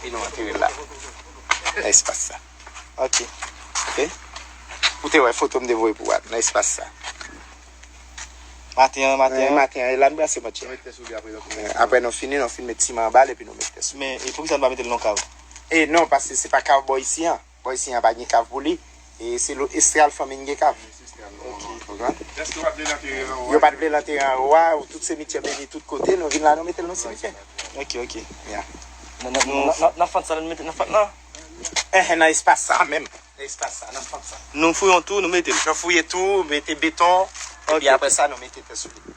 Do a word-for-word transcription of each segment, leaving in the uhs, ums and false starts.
E nou antere l la. Nan espas sa. Ok. Ok? Ou te wè foto m te voye pou w a nan espas sa. Maten an, maten an. Maten an, e la n brase mantye. Apre nou fini, nou fin met siman anba l epi nou met tè sou li. Men, e poukisa n pa mete l nan kav? E non, paske se pa kav bò isi an. Bò isi an pa gen kav pou li. E se lo Estral fanmi n gen kav. Konprann? Yo pa t vle l antere anwo a, tout simityè beni tout kote, nou vin la nou mete l nan simityè. Ok, ok. Ya. N, n, n, n, n ap fann sa, n mete nan fann nan. Enhen, nan espas sa menm. Nan espas sa, nan fann sa. Nou fouye yon tou, nou mete l. Nou fouye tou, mete beton, epi apre sa, nou mete tè sou li.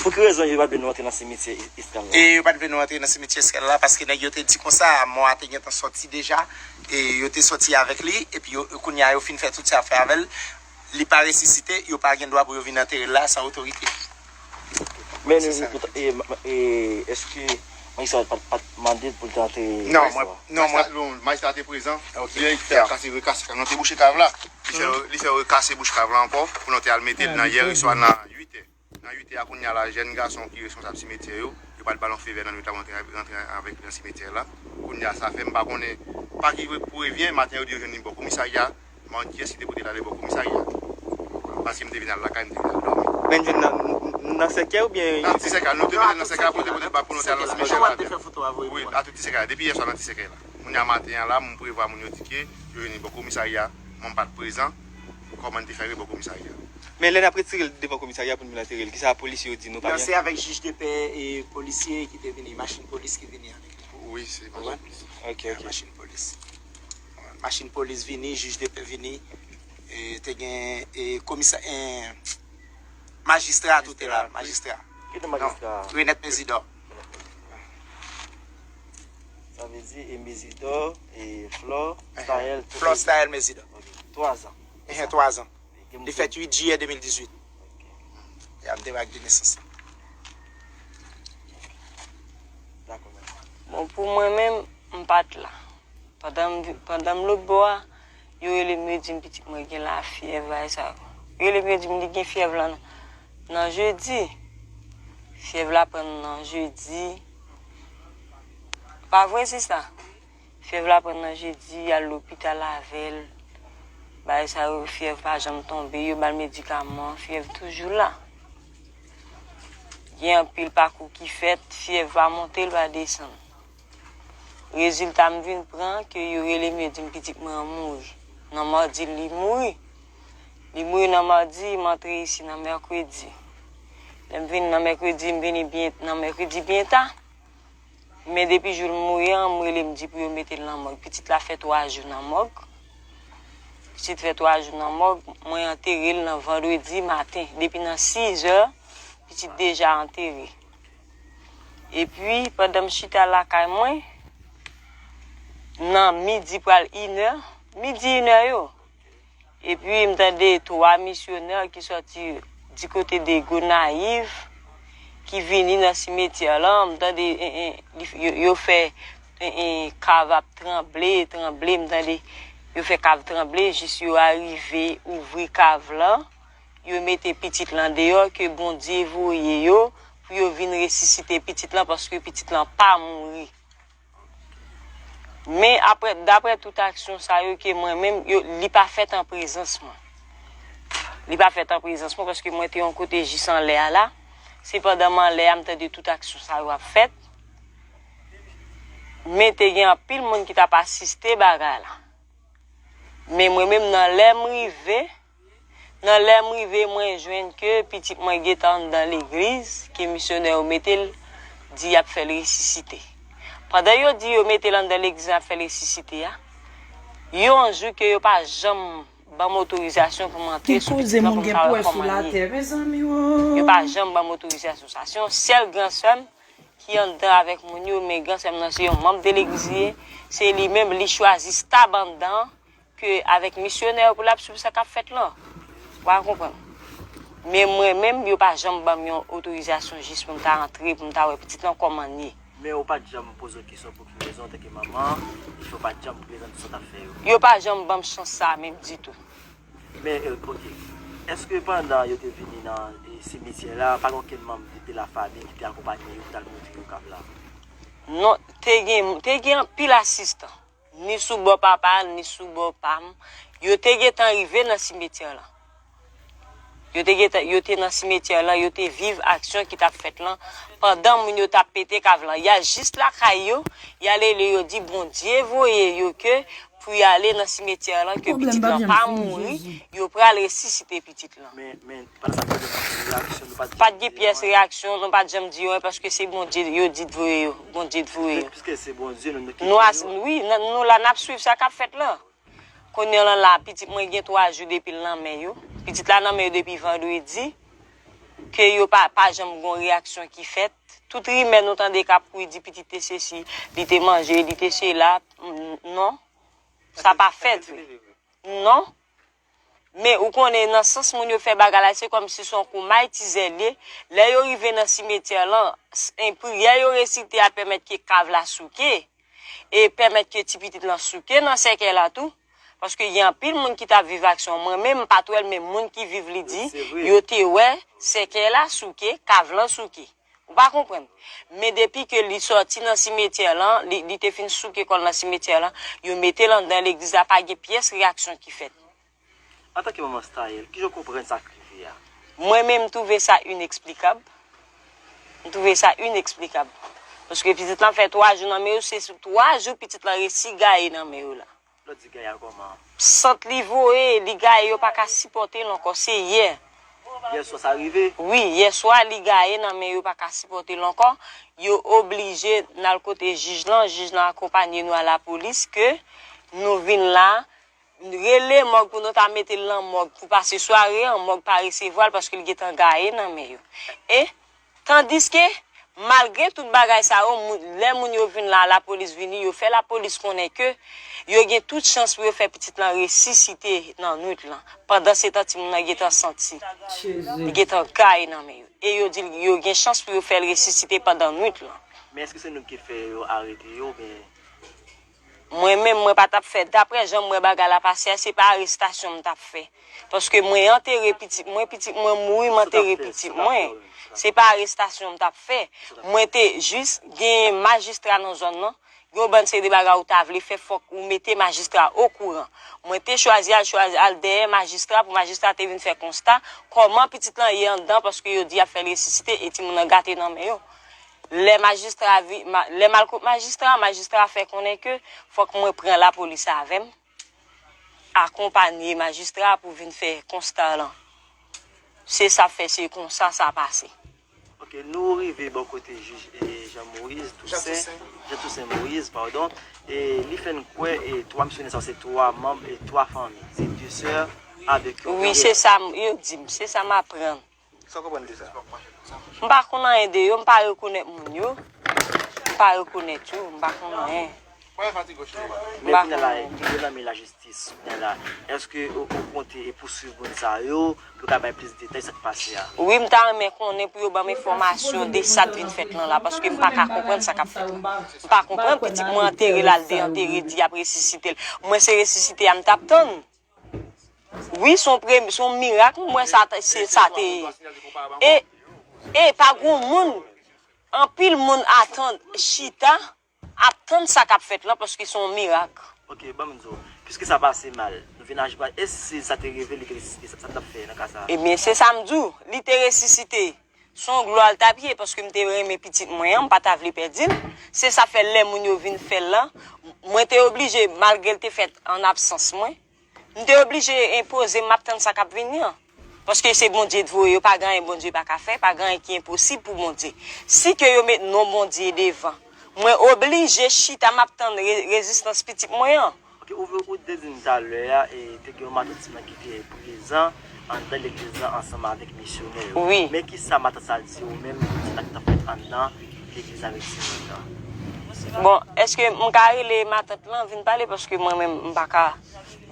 Pou ki rezon yo pa t vle nou antre nan simityè Estral la? E yo pa t vle nou antre nan simityè Estral la, paske nèg yo te di konsa, mò a te gentan sòti deja, e yo te sòti avèk li, epi yo, kounye a, yo fin fè tout sa yo fè avè l, li pa resisite, yo pa gen dwa pou yo vin antere l la san otorite. Men nou, nou, e, e, èske majistra pa, pa t mande pou l te antre? Non, mwen, non, mwen. Majistra, non, majistra te prezan. Ok. Direktè a kase, rekase, nou te bouche kav la. Li fè, li fè rekase bouch kav la ankò, pou nou te al mete l nan yè, swa nan uit è. Nan uit è a kounye a la, jèn gason ki responsab simetyè yo, yo pa t ba l yon fevè nan nwit la pou antre, rantre avèk li nan simetyè la. Kounye a, sa fè m pa konnen pa ki pou revyen, maten yo di yo jwenn li bò komisarya. M pa konn kiyès ki te pote l ale bò komisarya. Paske m te vin al lakay, m te vin al dòmi. Men jwenn nan, nan sèkèy oubyen? Nan ti sèkèy, nou te mete l nan sèkèy, apre te pote l ba pou nou te al nan simetyè la. Wi, a tout ti sèkèy. Depi yè swa nan ti sèkèy la. Kounye a maten an la, m prevwa moun yo di ke yo jwenn li bò komisarya, men m pa t prezan. Kòman n te fè rive bò komisarya? Men lè n ap retire l devan komisarya pou n vin antere l, kisa polisye yo di nou pa byen? Non, se avèk jij de pè e polisye ki te vini, machin polis ki vini avèk li. Wi, se machin polis. Ok, ok. Machin polis. Machin polis vini, jij de pè vini, e, te gen, e, komisa, e, majistra tou te la, majistra. Ki te majistra? Non, Renèt Mezidò. Sa vle di, e Mezidò, e Flò, Stahel, Flò, Stahel, Mezidò. Ok. Twa zan. Ehe, twa zan. Li fèt uit jiyè de mil dizuit. Ok. E a m te wè ak de nesans. Dakò, mèt. Bon, pou mwen menm, m pa t la. Pandan m, pandan m lòt bò a, yo rele m, yo di m pitit mwen gen lafyèv, bagay sa yo. Yo rele m, yo di m li gen fyèv lan nan jedi. Fyèv la pran nan jedi. Pa vre, sista? Fyèv la pran nan jedi, al lopital avè l. Bagay sa yo, fyèv pa janm tonbe, yo ba l medikaman, fyèv toujou la. Gen anpil pakou ki fèt, fyèv pa monte, l pa desann. Rezilta m vin pran ke yo rele m, yo di m pitit mwen an mouri. Nan madi, li mouri. Li mouri nan madi, m antre isi nan mèkredi. Lè m vin nan mèkredi, m vini byen, nan mèkredi byen ta. Men depi jou l mouri an, m rele, m di pou yo mete l nan mòg. Pitit la fè twa jou nan mòg. Pitit fè twa jou nan mòg, mwen antere l nan vandredi maten. Depi nan sizè, pitit deja antere. Epi, pandan m chita lakay mwen, nan midi pral inè, midi inè yo, epi m tande twa misyonè ki sòti di kote de Gonayiv, ki vini nan simetyè lan, m tande, en, en, li, yo, yo fè, en, en, kav ap tranble, tranble, m tande yo fè kav tranble, jis yo arive ouvri kav lan, yo mete pitit lan deyò, ke Bondye voye yo, pou yo vin resisite pitit lan, paske pitit lan pa mouri. Men apre, daprè tout aksyon sa yo ke mwen menm, yo, li pa fèt an prezans mwen. Li pa fèt an prezans mwen paske mwen te yon kote jis anlè a la. Se pandan m anlè a, m tande tout aksyon sa yo ap fèt. Men te gen anpil moun ki t ap asiste bagay la. Men mwen menm, nan lè m rive, nan lè m rive, mwen jwenn ke pitit mwen gentan anndan legliz, ke misyonè yo mete l, di y ap fè l resisite. Pandan yo di yo mete l anndan legliz, y ap fè l resisite a, yon jou ke yo pa janm ban m otorizasyon pou m antre sou pitit lan pou m ka wè kòman l ye. Yo pa janm ban m otorizasyon sa. Se yon sèl gran sè m ki anndan avèk moun yo, men gran sè m nan se yon manm de legliz li ye. Se li menm, li chwazi stab anndan ke avèk misyonè yo pou l ap swiv sa k ap fèt lan. Ou a konprann? Men mwen menm, yo pa janm ban m yon otorizasyon jis pou m ta antre, pou m ta wè pitit lan kòman l ye. Men ou pa t janm poze w kesyon pou ki rezon, antanke manman, ki fè w pa t janm prezante sa w t ap fè yo? Yo pa janm ban m chans sa a menm ditou. Men, eh, ok. Èske pandan yo te vini nan, eh, simityè la, pa gen okenn manm de, de la fanmi ki te akonpanye yo pou t al montre yo kav la? Non, te gen, te gen anpil asistan, ni sou bò papa, ni sou bò pa m. Yo te gentan rive nan simetyè lan. Yo te gentan, yo te nan simetyè lan, yo te viv aksyon ki t ap fèt lan pandan moun yo t ap pete kav lan. Y a jis lakay yo, y a rele yo di Bondye voye yo ke pou y ale nan simetyè lan, ke pitit lan pa mouri, yo pral resisite pitit lan. Men, men, pandan sa, nou pa t gen pyès reyaksyon, nou pa t janm di yo anyen, paske se Bondye yo di t voye yo, Bondye t voye yo. Piske se Bondye, nou, nou kite yo. Wi, nou la, n ap swiv sa k ap fèt lan. Kounye a la, pitit mwen gen twa jou depi l nan men yo. Pitit la nan men yo depi vandredi, ke yo pa, pa janm gon reyaksyon ki fèt. Tout rimè nou tande k ap kouri di pitit te sesi, li te manje, li te sela. Non, sa pa fèt vre. Non. Men ou konnen nan sans moun yo fè bagay la, se kòmsi se yon kou maytizè l ye. Lè yo rive nan simetyè lan, s- en priyè yo resite a pèmèt ke kav la souke. E pèmèt ke ti pitit lan souke nan sèkèy la tou. Paske gen anpil moun ki t ap viv aksyon. Mwen menm, m pa t wè l, men moun ki viv li di, yo te wè sèkèy la souke, kav lan souke. Ou pa konprann. Men depi ke li sòti nan simetyè lan, li, li te fin souke kò l nan simetyè lan, yo mete l anndan legliz la, pa gen pyès reyaksyon ki fèt. Antanke manman Stayel, kijan w konprann sa k rive a? Mwen menm, m twouve sa ineksplikab. M twouve sa ineksplikab. Paske pitit lan fè twa jou nan men yo, se sou twa jou pitit lan resi gaye nan men yo la. Lè w di gaye a kòman? Sant li voye, li gaye, yo pa ka sipòte l ankò. Se yè. Yè swa sa rive? Wi, yè swa li gaye nan men yo pa ka sipòte l ankò. Yo oblije n al kote jij lan, jij lan akonpanye nou a lapolis ke nou vin la. Rele mòg pou nou ta mete l nan mòg pou pase sware an, mòg pa resevwa l paske l gentan gaye nan men yo. E tandiske, malgre tout bagay sa yo, moun- lè moun yo vin la, lapolis vini, yo fè lapolis konnen ke yo gen tout chans pou yo fè pitit lan resisite nan nwit lan. Pandansetan, timoun nan gentan santi, li gentan gaye nan men yo. E yo di l yo gen chans pou yo fè l resisite pandan nwit lan. Men èske se nou ki fè yo arete yo, oubyen? Mwen menm, mwen pa t ap fè, daprè jan m wè bagay la pase a, se pa arestasyon m t ap fè. Paske mwen antere pitit mwen, pitit mwen mouri, m antere pitit mwen. Se pa arestasyon m t ap fè. Mwen te jis gen majistra nan zòn nan. Gen yon bann seri de bagay ou ta vle fè, fòk ou mete majistra okouran. Mwen te chwazi al chwazi al dèyè majistra pou majistra te vin fè konsta kòman pitit lan ye anndan, paske yo di y ap fè l resisite e timoun nan gate nan men yo. Lè majistra vi, ma, lè m al kot majistra, majistra fè konnen ke fòk mwen pran lapolis avè m, akonpanye majistra pou vin fè konsta lan. Se sa fè se konsa sa pase. Ok, nou rive bò kote jij e Jean Moïse Toussaint, Jean Toussaint Moïse, padon, e li fè n kwè e twa misyonè sa yo se twa manm e twa fanmi, se de sè avèk yon. Wi, se sa m- yo di m, se sa m aprann. Sa w konprann de sa? M pa konn anyen de yo, m pa rekonèt moun yo. M pa rekonèt yo, m pa konn anyen. Men kounye a la, yo nan men lajistis kounye a la. Èske ou, ou konte e pouswiv moun sa yo pou yo ka bay plis detay sa k pase a? Wi, m ta renmen konnen pou yo ban m enfòmasyon de sa k vin fèt lan la, paske m pa ka konprann sa k ap fèt lan. M pa konprann, pitit mwen antere l, al deantere, di y ap resisite l. Mwen, se resisite a m t ap tann. Wi, se yon premye, se yon mirak, m wè sa, se sa te ye. E, e pa gon moun, anpil moun atann, chita, ap tann sa k ap fèt lan, paske se yon mirak. Ok, ban m di w, piske sa pase mal, nou vin aji pa, e si sa te rive, li te resisite, sa, sa n t ap fè nan ka sa a? Ebyen, se sa m di w, li te resisite. Se yon glwa l t ap ye, paske m te renmen pitit mwen an, m pa ta vle pèdi l. Se sa fè lè moun yo vin fè l lan, mwen te oblije, malgre l te fèt an absans mwen, m te oblije enpoze m, m ap tann sa k ap vini an. Paske se Bondye t voye yo, pa gen anyen Bondye pa ka fè, pa gen anyen ki enposib pou Bondye. Si ke yo met non Bondye devan, mwen oblije chita, m ap tann re- rezistans pitit mwen an. Ok, ou, ou te di m talè a, e te gen yon matant timoun ki te prezan anndan legliz la ansanm avèk misyonè yo. Wi. Men kisa matant sa di ou menm, di sa k t ap fèt anndan legliz avèk timoun nan? Bon, èske m ka rele matant lan vin pale? Paske mwen menm, m pa ka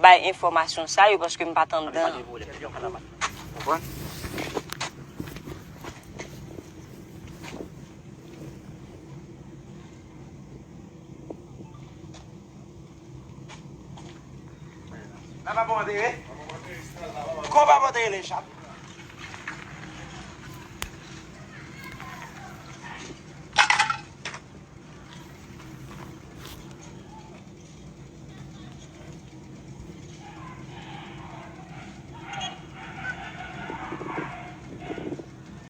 bay enfòmasyon sa yo, paske m pa t anndan. Pa gen pwoblèm. Konprann? Nan papa w antere? Kò papa w antere le chat?